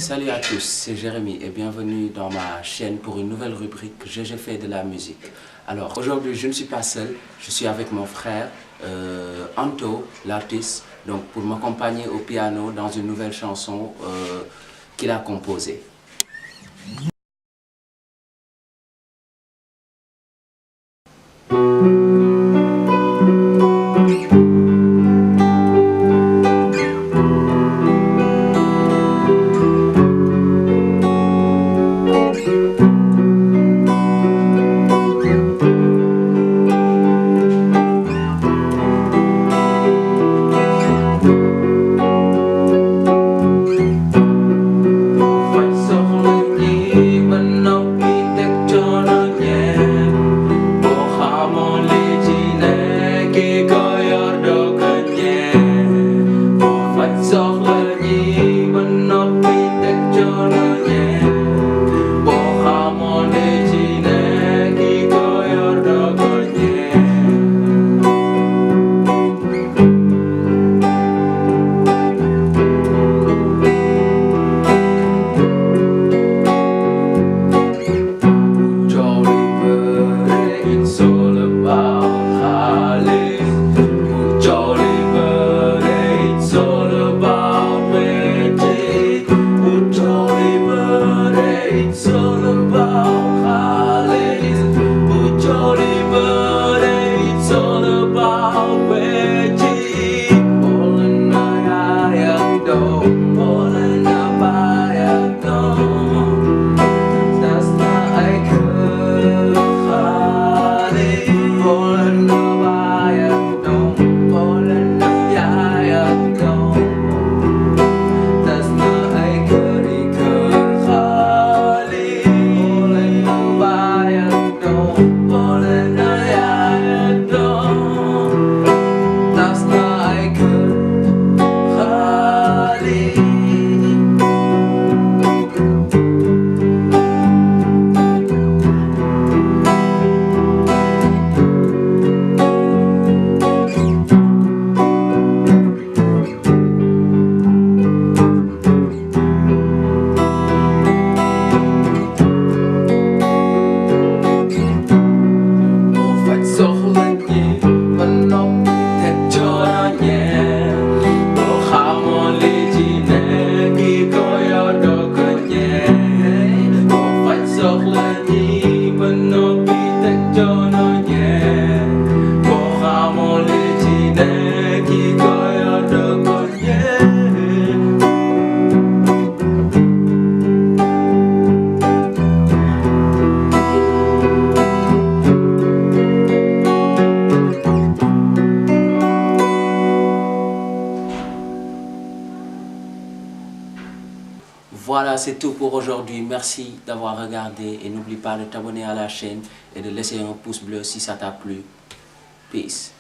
Salut à tous, c'est Jérémy et bienvenue dans ma chaîne pour une nouvelle rubrique GG fait de la musique. Alors aujourd'hui je ne suis pas seul, je suis avec mon frère Anto, l'artiste, donc pour m'accompagner au piano dans une nouvelle chanson qu'il a composée. Voilà, c'est tout pour aujourd'hui. Merci d'avoir regardé et n'oublie pas de t'abonner à la chaîne et de laisser un pouce bleu si ça t'a plu. Peace.